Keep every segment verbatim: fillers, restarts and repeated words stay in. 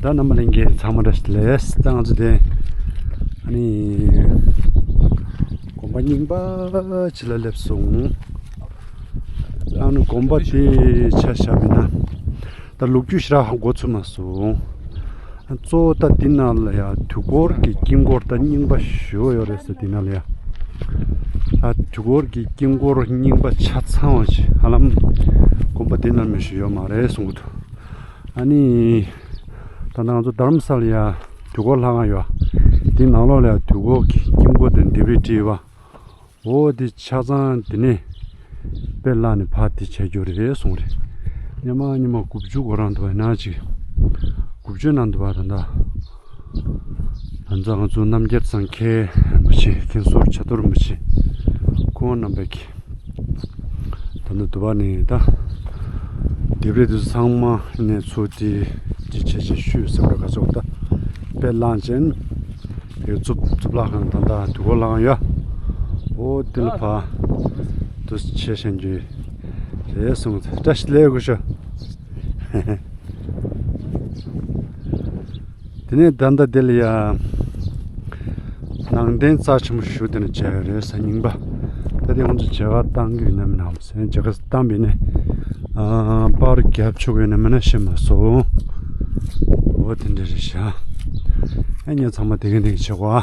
ད་རྣམ་པ་ལྷན་རྒྱས་ཚང་མ་བཀྲ་ཤིས་བདེ་ལེགས། ད་ང་ཚོ་དེ་ཨ་ནི་དགོན་པ་རྙིང་པ་ཅིག་ལ་སླེབས་སོང་། ཨ་ནི་དགོན་པ་དེ་ཆ་བཞག་པ་ཡིན་ན་ད་ལོ་རྒྱུས་ཞེ་དྲག་ཧ་གོ་ཚོད་མ་སོང་། གཙོ་བོ་ད་འདི་ནང་ལ་ཡ་དུས་འཁོར་གྱི་དཀྱིལ་འཁོར་ད་རྙིང་པ་ཞེ་པོ་ཡོད་རེད་ཟེར། འདི་ནང་ལ་ཡ་ད་དུས་འཁོར་གྱི་དཀྱིལ་འཁོར་རྙིང་པ་ཆ་ཚང་བ་ཞིག་ཧ་ལམ་དགོན་པ་འདི་ནང་མི་ཞིག་ཡོད་མ་རེད་གསུང་གི་འདུག། ཨ་ནི། ད་ནང་ང་ཚོ་རྡ་རམ་ས་ལ་ཡ་དུས་འཁོར་ལྷ་ཁང་ཡོད། དེའི་ནང་ལོགས་ལ་ཡ་དུས་འཁོར་གྱི་དཀྱིལ་འཁོར་དེ་ལྡེབས་རིས་བྲིས་པ། འོ་དེ་ཆ་ཚང་དེ་ནས་དཔེ་བླངས་ནས་ཕར་དེ་བྱ་རྒྱུ་རེད་གསུངས་རེད། སྙེ་མ་སྙེ་མ་དགུ་བཅུ་གོ་རང་འདུག་པ་ན་ཅིག། དགུ་བཅུ་ནང་འདུག་པ། ད་ལྟ་ད་ལྟ་ང་ཚོ་རྣམ་རྒྱལ་ཚང་མཁན་རིན་པོ་ཆེ། མཁན་ཟུར་བྱ་དོར་རིན་པོ་ཆེ། ཁོང་རྣམ་པས་ཀྱིས། ད་ནི་དུ་བ་ནི་ད་ལྡེབས་རིས་དེ་ཚོ་ཚང་མ་ནས་ཚུར་དེ་དེ་བྱས་བྱས་བཤུས་ཟེར་བ་ག་ཚོད་ད་དཔེ་བླངས་ཅན་དེ་གཙུག་གཙུག་ལག་ཁང་དང་ད་དུས་འཁོར་ལྷ་ཁང་ཡོད། འོ་དེ་ལ་ཕར་དུ་ཆས་བཞེངས་རྒྱུ་རེད་གསུངས། བཀྲ་ཤིས་བདེ་ལེགས་སྐུ་ཞབས། དེ་ནས་ད་ལྟ་དེ་ལ་ཡ་ནང་རྟེན་རྩ་ཆེན་པོ་ཞིག་དེ་ནས་མཇལ་ཡོད་རེད་ཟེར། རྙིང་པ་ད་དེ་ཁོང་ཚོ་མཇལ་ཁ་བཏང་གི་ཡོད་ན་མིན་ནམ་ཟེར། མཇལ་ཁ་བཏང་བས་ནས་པར་རྒྱབ་ཆོག་གི་ཡོད་ན་མིན་ན་ཤེས་མ་སོང་། འོ་དེ་འདྲ་རེད་ཤག། ཨ་ངས་ཚང་མ་དེ་ག་དེ་ག་བྱེད་གོ།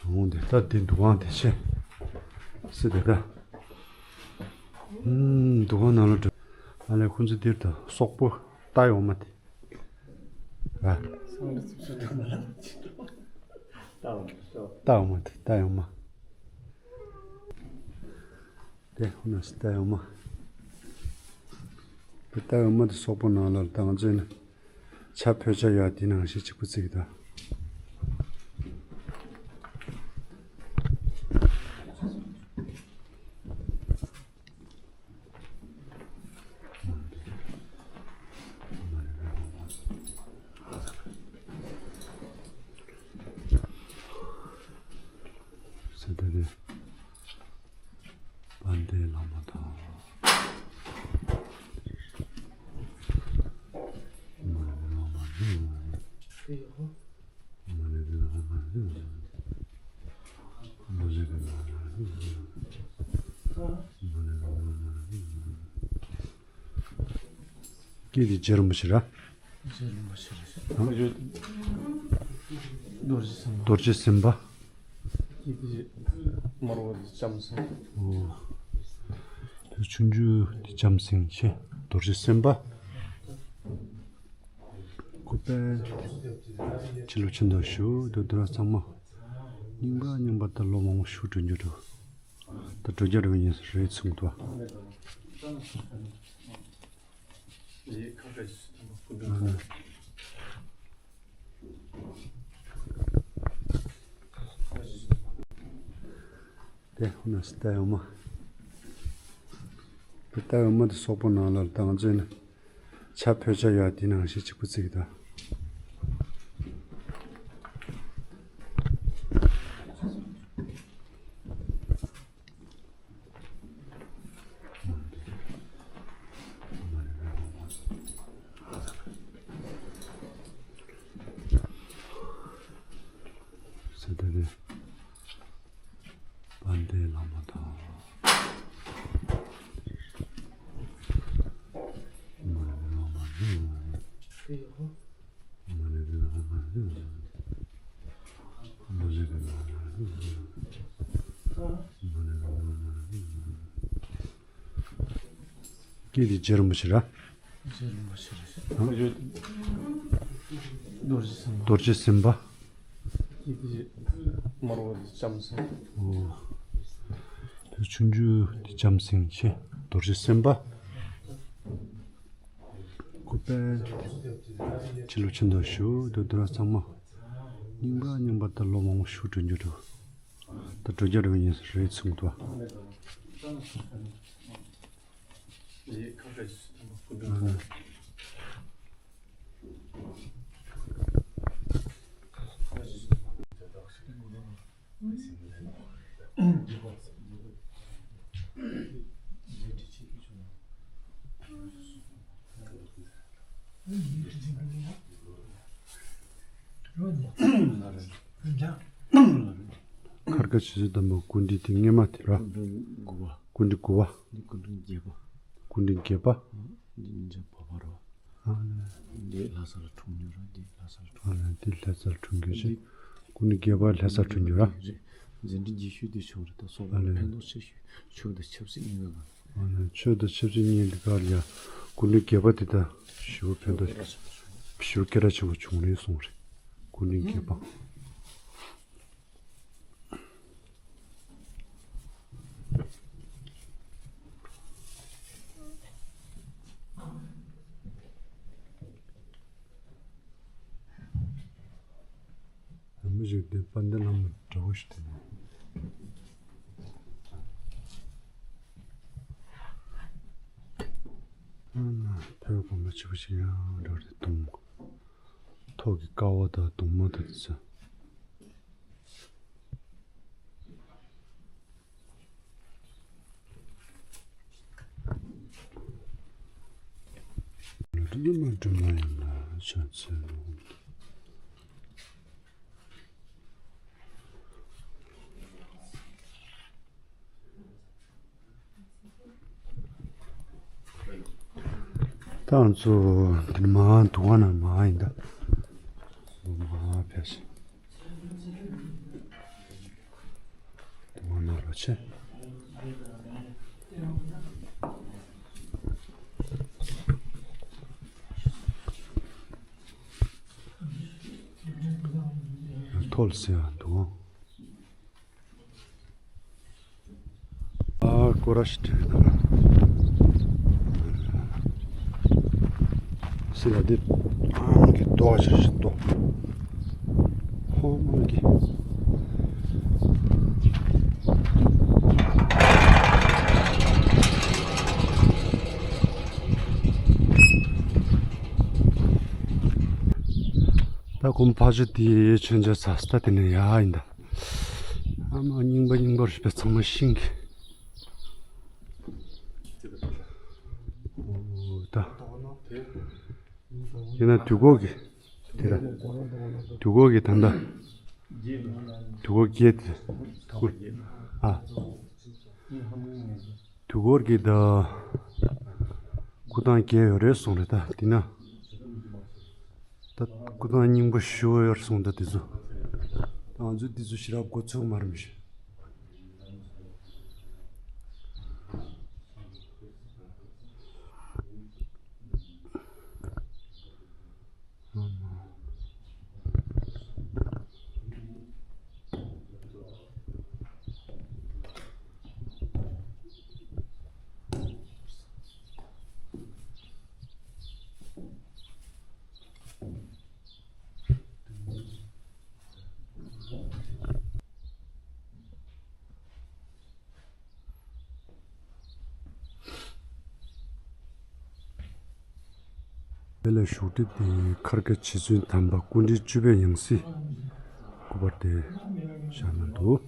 འོང་དེ་ད་དེ་འདུ་ཁང་དེ་ཆེ་སི་དེ་ད། ཨུམ། འདུ་ཁང་ནང་ལ་འགྲོ། ཨ་ལས་ཁོང་ཚོ་འདིར་ད་སོག་པོ་རྟ་ཡོང་མ་དེ། ར། རྟ་ཡོང་མ་དེ་རྟ་ཡོང་མ། དེ་ཧུ་ན་སི་རྟ་ཡོང་མ། དེ་རྟ་ཡོང་མ་དེ་སོག་པོ་ནང་ལ་ད་ང་ཚོས་ནི་ཆ་ཕོད་ཆ་ཡ་དེ་ནང་བཞིན་གཅིག་པུ་བརྩིགས་ད། ཟེར་ཏེ་དེ་དཔལ་ལྡན་བླ་མ་དང་། མ་ཎི་བླ་མ་དང་། སྐད་དེ་རྗེ་རིན་པོ་ཆེ་ར། རྗེ་རིན་པོ་ཆེ་རེད། རྡོ་རྗེ་སེམས་དཔའ། རྡོ་རྗེ་སེམས་དཔའ། སྐད་དེ་དམར་པོ་དེ་ལྕམ་སྲིང་། ཨོ། དེ་ཆུང་ཆུང་དེ་ལྕམ་སྲིང་ཆེ། རྡོ་རྗེ་སེམས་དཔའ། སྐུ་པར་ཕྱི་ལོ་ཆེན་དུ་ཞུ་དུ་དུ་ར་ཚང་མ། རྙིང་པ་རྙིང་པ་ད་ལོ་མང་པོ་ཞིག་འགྲོ་རྒྱུ་འགྲོ། ད་འགྲོ་རྒྱུ་འགྲོ་ཉིན་རེད་ཚུགས་འདུག། དེ་ཧུ་ན་སི་ཏ་ཡོ་མ། དེ་ཏ་ཡོ་མ་དེ་སོག་པོ་ནང་ལ་ད་ང་ཚོས་ནི་ཆ་ཕོད་ཆ་ཡ་དེ་ནང་བཞིན་གཅིག་པུ་བརྩིགས་ད། ཟེར་ཏེ་དེ། དཔལ་ལྡན་བླ་མ་དང་། མ་ཎི་བླ་མ་དང་། མ་ཎི་བླ་མ་དང་། མ་ཎི་བླ་མ་དང་། མ་ཎི་བླ་མ་དང་། སྐད་དེ་རྗེ་རིན་པོ་ཆེ་ར། རྗེ་རིན་པོ་ཆེ་རེད། རྡོ་རྗེ་སེམས་དཔའ། རྡོ་རྗེ་སེམས་དཔའ། སྐད་དེ་དམར་པོ་དེ་ལྕམ་སྲིང་། ཨོ། དེ་ཆུང་ཆུང་དེ་ལྕམ་སྲིང་ཆེ། རྡོ་རྗེ་སེམས་དཔའ། སྐུ་པར་ཕྱི་ལོ་ཆེན་དུ་ཞུ་དུ་དུ་ར་ཚང་མ། རྙིང་པ་རྙིང་པ་ད་ལོ་མང་པོ་ཞིག་འགྲོ་རྒྱུ་འགྲོ། ད་འགྲོ་རྒྱུ་འགྲོ་ཉིན་རེད་ཚུགས་འདུག། ཀ་རྗེ་བཙུན་དམ་པ་སྐུ་ཕྲེང་དེ་སྔས་མ་དེ་ར། སྐུ་ཕྲེང་དགུ་པ། སྐུ་ཕྲེང་དགུ་པ། འདི་སྐུ་ཕྲེང་བརྒྱད་པ། སྐུ་ཕྲེང་བརྒྱད་པ། འདི་འཇམ་བྷོ་ཕ་ར། ཨ་ནི། འདི་ལྷ་ས་ལ་འཁྲུངས་མྱོང་ར། འདི་ལྷ་ས་ལ་འཁྲུངས། ཨ་ནི་འདི་ལྷ་ས་ལ་འཁྲུངས་རྒྱུ་ཞིག་འདི། སྐུ་ཕྲེང་བརྒྱད་པ་ལྷ་ས་འཁྲུངས་རྒྱུ་ར། རེད། མཛད་འཕྲིན་རྒྱས་ཤོས་དེ་ཆོས་རེད། ད་སོགས་ལ་ཨ་ནི། ཕན་ཐོགས་ཆེ་ཤོས་ཆོས་དང་ཆབ་སྲིད་གཉིས་ཀ་ག་ཨ་ནི་ཆོས་དང་ཆབ་སྲིད་གཉིས་ཀ་ལ་ཡ་སྐུ་ཕྲེང་བརྒྱད་པ་དེ་ད་ཞེ་པོ་ཕན་ཐོགས་ཞེ་པོ་སྐད་གྲགས་ཆེན་པོ་བྱུང་རེད་གསུངས་རེད། སྐུ་ཕྲེང་བརྒྱད་པ། མི་ཞིག་དེ་དཔལ་ལྡན་བླ་མ་འདྲ་བོ་ཞིག་དེ་ནས། ཨ་ན་ཕེབས་གོང་མ་ཆེ་བོ་ཞིག་ཡང་འདྲ་བོ་རེད། གདུང་ཐོག་གི་ཀ་བ་དང་གདུང་མ་དང་དེ་ཚོ། ལུས་མ་གྲིབ་མ་ཡིན་ལ་ཕྱག་འཚལ་ལོ། ད་ང་ཚོ་འདི་ནས་མར་འདུ་ཁང་ནང་མར་ཡིན་ད། མར་ཕེབས་ཤིག་འདུ་ཁང་ནང་ལ་ཕྱིན། ཐོལ་ཟེར་ཡ་འདུག་ཨ། ཨ་སྐོར་ར་ཞིག་བྲིས་འདུག་སི་ལ་འདི་ཨང་གི་རྡོ་ཞིག་ཞིག་འདུག་ཧོ་མ་གི། ད་གོམ་ཕ་ཆུ་དེའི་མཆོད་མཇལ་ཚར་ས་དེ་ནས་ཡར་ཡིན་ད། ཨ་མ་རྙིང་པ་རྙིང་པ་རེད་པས། ཚང་མ་ཤིང་གི། འོ་ད། ཡིན་ན་དུས་འཁོར་གྱི། དེ་ལ། དུས་འཁོར་གྱི་ད་ལྟ། དུས་འཁོར་བརྒྱད་དེ། ཨ། དུས་འཁོར་གྱི་ད། སྐུ་ཐང་བརྒྱད་ཡོད་རེད་གསུངས་རེད་ད་འདི་ན། ད་སྐུ་ཐང་རྙིང་པ་ཞེ་པོ་ཡོད་རེད་གསུངས་ད་འདི་ཚོ། ད་ང་ཚོས་འདི་ཚོ་ཞེ་དྲག་མགོ་ཚོས་མ་རེད་མི་ཤེས། དེ་ལས་བཞུགས་ཁྲི་དེ་མཁར་དཀར་རྗེ་བཙུན་དམ་པ་སྐུ་ཕྲེང་བཅུ་པའི་ཡང་སྲིད་སྐུ་པར་དེ་བཞག་ན་འདུག་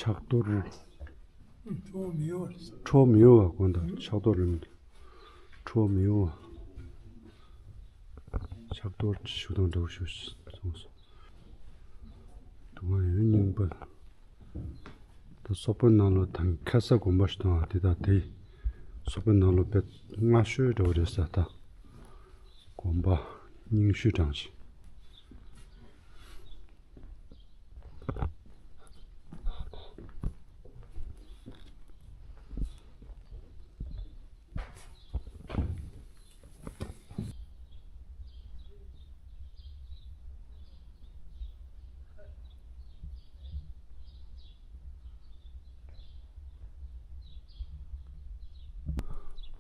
ཕྱག་རྡོར། ཁྲོ་མི་གཡོ་བ་དགོངས་དག་ཕྱག་རྡོར་རིང་། ཁྲོ་མི་གཡོ་བ། ཕྱག་རྡོར་ཞུ་དང་འདྲ་བོ་ཞུ་གསུངས་སོ། དུ་མ་ཡོད་རྙིང་པ། ད་སོག་པོའི་ནང་ལོགས་དང་ཁ་ས་དགོན་པ་ཞིག་དང་དེ་དང་དེ། སོག་པོའི་ནང་ལོགས་དཔེ་སྔ་ཤོས་འདྲ་བོ་རེད་ས་ད། དགོན་པ་རྙིང་ཤོས་གྲས་ཤིག་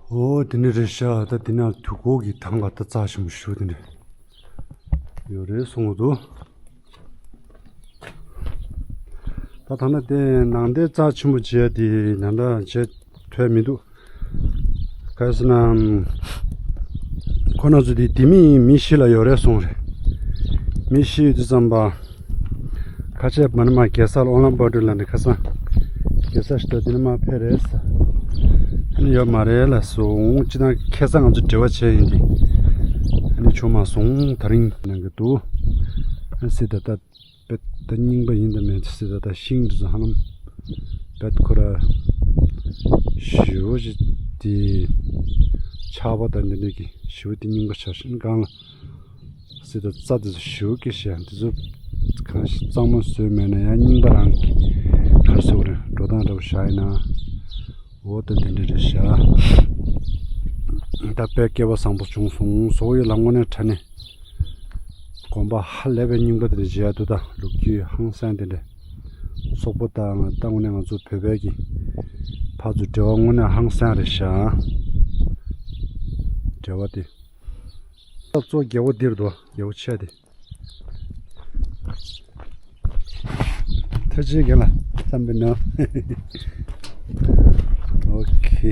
ཨོ་དེ་འདྲ་རེད་ཤག་ད་དེ་ན་དུས་འཁོར་གྱི་ཐང་ག་ད་རྩ་ཆེན་པོ་ཞིག་དེ་འདྲ་ཡོད་རེད་གསུང་གི་འདུག་ད་ཐ་ན་དེ་ནང་དེ་རྩ་ཆེན་པོ་བྱས་དེ་ནང་ད་བྱས་ཐོས་མི་འདུག་ག་རེ་ཟེར་ན། ཁོ་ན་ཚོ་དེ་དེ་མི་མི་ཤི་ལ་ཡོད་རེད་གསུངས་རེད། མི་ཤི་ཡོད་དུས་ཙམ་པ། ཁ་ཆེ་མ་ནི་མ་རྒྱལ་ས་ཨོ་ལམ་པ་ཏུ་ལ་ནི་ཁ་སང་། རྒྱལ་ས་ཞིག་ཏུ་དེ་ནི་མ་ཕེབས་རེད་ས། ཨ་ནི་ཡོད་མ་རེད་ལ་གསུངས། ཅི་ན་ཁ་སང་ང་ཚོ་འབྲེལ་བ་བྱས་ཡིན་དེ། ཨ་ནི་བྱུང་མ་སོང་ད་རིང་གནང་གི་འདུག་ཨ་སི་ད་ད། པད་ད་རྙིང་པ་ཡིན་དང་མིན་ཟེར་ད་ད་ཤིང་འདི་ཚོ་ཧ་ལམ་པད་ཁོ་ར་ཞེ་པོ་ཅིག་དེ་ཆག་པ་དང་འདི་འདྲ་གི་ཞེ་པོ་དེ་རྙིང་པ་ཆགས་ཤིང་གང་ལ་ཟེར་ད་རྩྭ་འདི་ཚོ་ཞེ་པོ་སྐྱེ་ཤག་འདི་ཚོ་གང་ཞིག་གཙང་མ་བཟོས་མེད་ན་ཡང་རྙིང་པ་རང་གི་ག་རེ་ཟེར་དགོས་རེད་འགྲོ་སྟངས་འདྲ་པོ་བཞག་ཡིན་ན། འོ་ད་འདི་འདྲ་རེད་ཤག་ད་དཔེ་སྐལ་བ་བཟང་པོ་བྱུང་སོང་། བཟོ་བོ་ཡི་ལམ་ངོ་ནས་དྲ་ནས། དགོན་པ་ཧ་ལས་པའི་རྙིང་པ་དེ་འདྲ་མཇལ་འདུག་ད་ལོ་རྒྱུས་ཧང་སང་དེ་འདྲ། སོག་པོ་དང་ད་དངོས་གནས་ང་ཚོ་བོད་པའི་གི་ཕར་ཚུར་འབྲེལ་བ་དངོས་གནས་ཧང་སང་རེད་ཤག་འབྲེལ་བ་དེ། ད་གཙོ་རྒྱལ་པོ་འདིར་འདུག་རྒྱལ་པོ་ཆེ་དེ། ཐུགས་རྗེ་ཆེ་ལ་བསམ་པའི་ནང་། ཨོ་ཁེ།